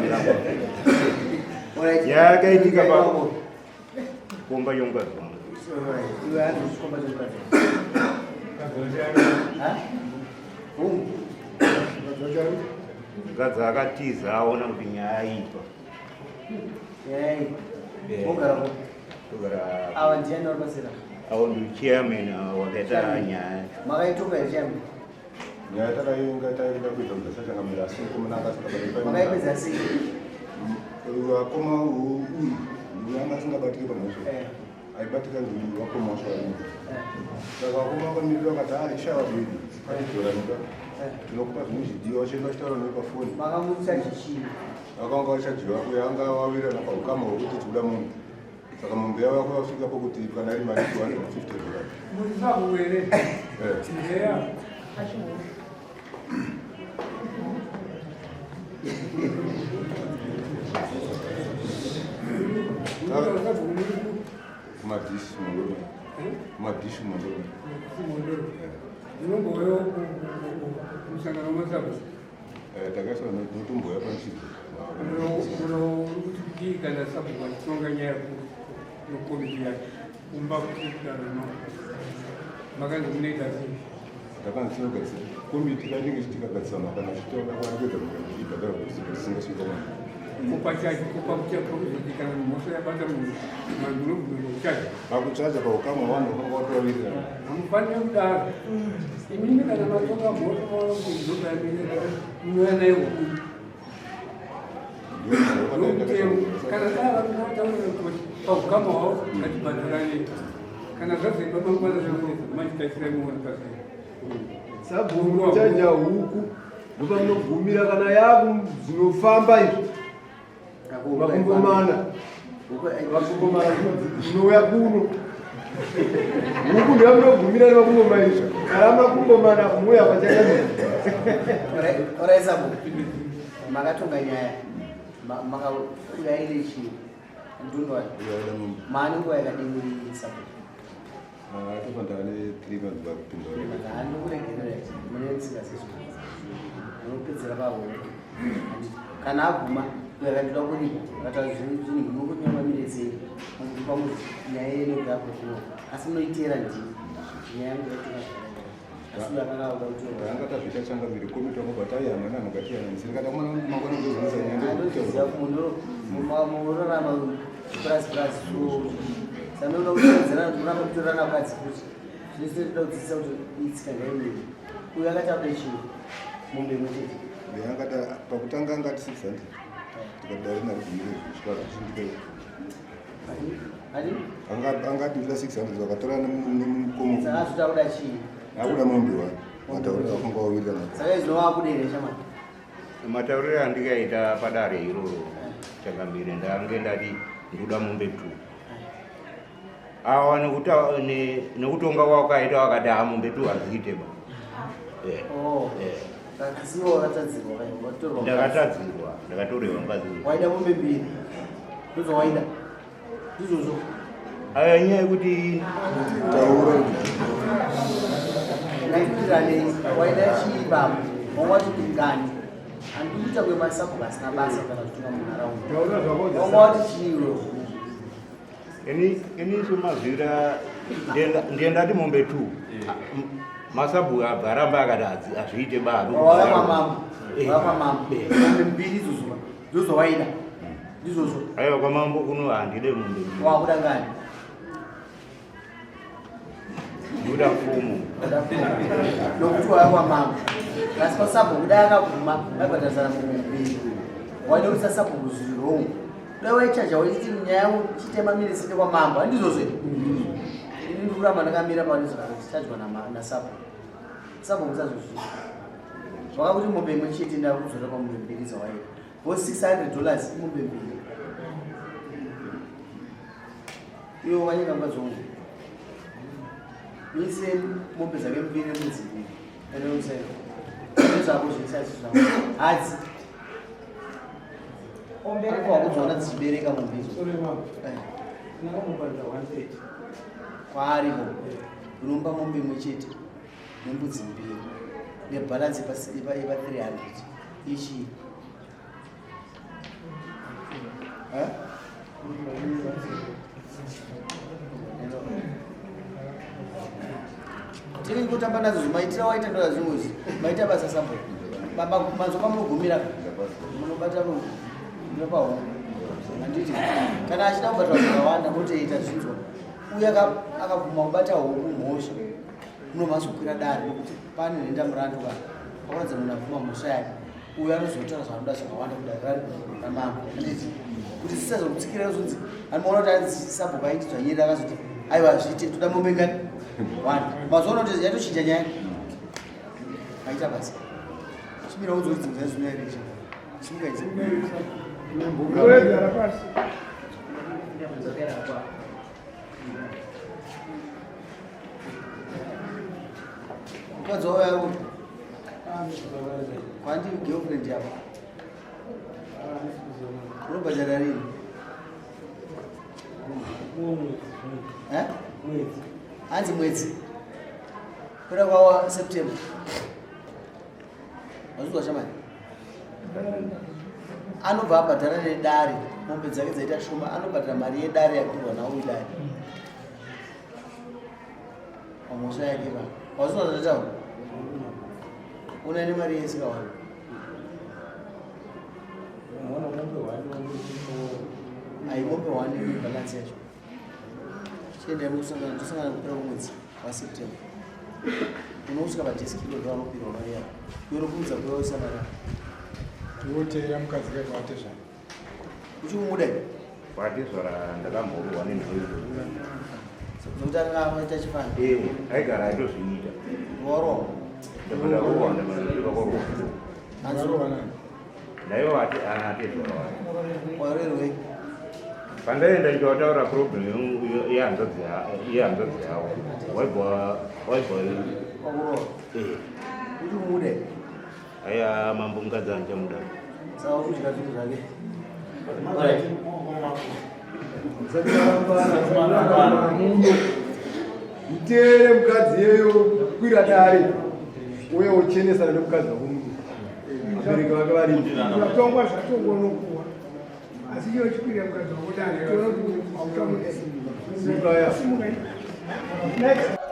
Mnangagwa. Nyaya yakaitika pa chikomba chomukadzi wangu. Iwe hanzi chikomba chomukadzi wangu. Mukadzi akatiza aona kuti nyaya ipa. Ava ndiani vari pasera? Avo ndi chairman wakaita nyaya. Makaitonga here chairman? Nyaya takainga taida kuita kuti asachangamira asi mukomana anga asingabatiki. Makaipedza sei? Vakoma uyu uyu anga asingabatiki pamhosva. Eh. Aibatika ndiuyu vakoma wacho vainga. Saka vakoma vakamirira vakati ah ishawa bedu patidzora nyika. Tinokupa zvimwe zvidiwa vachienda vachitaura naye pafoni. Makamuchaji chii? Vakanga vachajiwa uyo anga wawirirana paukama hwekuti tikuda mombe. Saka mombe yavo yako yasvika pokuti kana iri mari $250. Muri here? Eh. Eya. Kumadhishi Mondoro. Kumadhishi Mondoro. Mondoro. Munomboyo musangano wemasabhuku. Eh, takaiswa notomboya panchidzo. Uri kuti kudii kana sabhuku achitonga nyaya nokomiti yake kumba kudaro makanzi munoita sei? Takanzi tinogadzira komiti kainenge ichitikagadzisana kana chitonga kwakuedza kuibhadhara kuti tisingasvika vanhu. Kupachaji kupakuti kana mhosva yabata munhu vanhu munobvumira kuchaja. Pakuchaja paukama hwavanhu vakanga vatowirirana. Hamufaniri kudaro. Imimi kana matonga mhosva maona kuti nzomba yamirira munouya nayo kukuru. Ndomutemo kana dai vakataurira kuti paukama hwavo ngatibhadharane kana zvazoitwa mangwana zvinonetsa manje taisirai muone pasai. Sabhuku kuchaja huku ndopamunogumira kana yaku dzinofamba izvi makumbo mana makumbo mana dzinouya kuno huku ndoyamunogumira nemakumbo maizvi kana makumbo mana muuya pachakadii. Orai sabhuku, makatonga nyaya makauya ine chii ndundwani maane nguva yakadii muri sabhuku? Tofanda ane 3 months vakupinda. Handikuregerera mune musingazizwi munopedzera pahomwe kana abvuma uyo akandida kuripa akataura zvinhu munokunyora miretsei mukupa nyaya yenogara kuno asi munoiteera ndini nyaya yangu yatonga zvakanaka asi uyo akanga auda kutora Tanga tazviita changamire komiti wakabva taiyana nanhu ngatiyananise ndikati mwana mangwana ndozonetsa nyaya andoziva munorarama purasi purasi so sanoda kutedzerana kuti muramba kutorana vakadzi futi zvese toda kudzidzisa kuti itsika ngaimiri uyo akati akuda chii mombe imwe chete Angati pakutanga angati 600 tikati dare narigumire kusvika zvichindike adi angati ndida 600 vakatora nemukomo saka azviti akuda chii akuda mombe wa matauriro akanga wawirirana. Saka izvo wakuda here shamani? Matauriro andikaita padare iroro changamire, ndange ndati ndoda mombe two. Awa nekutonga kwakaita wakati ha mombe two hadziite ba. Eh. Oh. Eh. Asi iwe wakatadzirwa watorwa. Ndakatadzirwa, ndakatorerwa mukadzi. Waida mombe mbiri. Ndozvawaida. Ndizvozvo. Aya nyaya yekuti taura. Ngaitiranei, waida chii baba? Wawati kungani? Handiri kuita kwemasabhuku asina basa kana kutonga munharaunda. Taura zvako. Wanga wati chii iwe? Ini semazvira ndiye ndati mombe two. Masabhuku abva aramba akati hazviite ba. Wauya kwamambo. Eh. Wauya kwamambo. Eh. Mombe mbiri izvozvo. Ndozvawaida. Ndizvozvo. Aiwa, kwamambo kuno handide mombe mbiri. Wakuda ngani? Ndoda mfumo. Nokuti wauya kwamambo. Asi pasabhuku dai akabvuma vaibhadharisana mombe mbiri. Waida kuti sasabhuku zviri wrong. Dai waichaja waiti nyaya yangu chitema mirisite kwamambo. Handizvozvo here? Ini ndiri kuramba ndakamira pane zvakachajwa nasabhuku. Sabhuku musazozviita. Vakakuti mombe imwe chete ndakudzora pamombe mbiri dzawaida. Vo $600 imombe mbiri. Iwo wanyika mukadzi wangu. Mise mombe dzake mbiri nembudzi mbiri. Ende usaida. Ndozvako zvese zvangu. Hadzi. Ombere kwa kudziona dzichibereka mombe idzo. Eh. Kwaari ko. Unomupa mombe imwe chete nembudzi mbiri nebhalansi yepa 300 ichi. Uchingotamba nadzo zvimaitira waita ndoda zvimwe izvi. Maita basa sabhuku. Baba manzwa pamunogumira. Munobata munopa hongu. Handiti kana achida kubatwa zvakawanda motoita zvinzwa. Uye akabvuma kubata huku mhosva. Unomazokwira dare nekuti pane nhenda murandu ka. Akaratidza munhu abvuma mhosva yake. Uyo anozotaura zvaanoda zvakawanda kudare rari ramambo. Handiti kuti zisazokutsikira zvinzi anoona kuti anzi sabhuku aiti dzvanyirira akazoti aiwa zviite toda mombe ngani one mazuva ano kuti yatochinja nyaya maita basa chimira unzi kuti dzimwe dzazvinoyarecha simuka idzi Wegara pasi. Mukadzi wavo yari kuti kwandi girlfriend yako unobhadhara rini? Eh? Hanzi mwedzi kuda kwawa September wazvizwa shamani anobva abhadhara nedare mombe dzake dzaita shoma anobhadhara mari yedare yapirwa nawo idare pamhosva yake pa wazvizwa zvandataura una nemari yese kawanda Ai mombe one balance yacho. Chiendai musangana tosangana kupera kwemwedzi waSeptember. Unosvika padesk iro ndoanopirwa mari yako. Iwe unokurumidza kuuya woisa mari yako. Tiwoteera mukadzi kake watezvara. Uchikumuda here? Watezvara ndakamhorwa nenhau. Zvekuti anga aita chifana. Eh, aigara aitozviita. Warohwa. Ndarohwa ndarohwa. Warohwa nani? Ndaiva vati ana atezvara wake. Warerwei? Pandaienda ndichivataura problem yehanzvadzi yehanzvadzi yavo. Waibva waibva Wakurohwa. eh Kuti umude. aya mambo mukadzi andichamuda. Saka kudya zvinhu zvake. Alright. Musarambana muno. Muteere mukadzi yeyo kwira dare uye uchenesana nemukadzi wako muno. Vabereki vake varipo. Zvatongwa zvatongwa unopuwa. Asi chiro chikwira mukadzi wako dare toona kuti hauchamude. Simuka ya. Simuka. Next.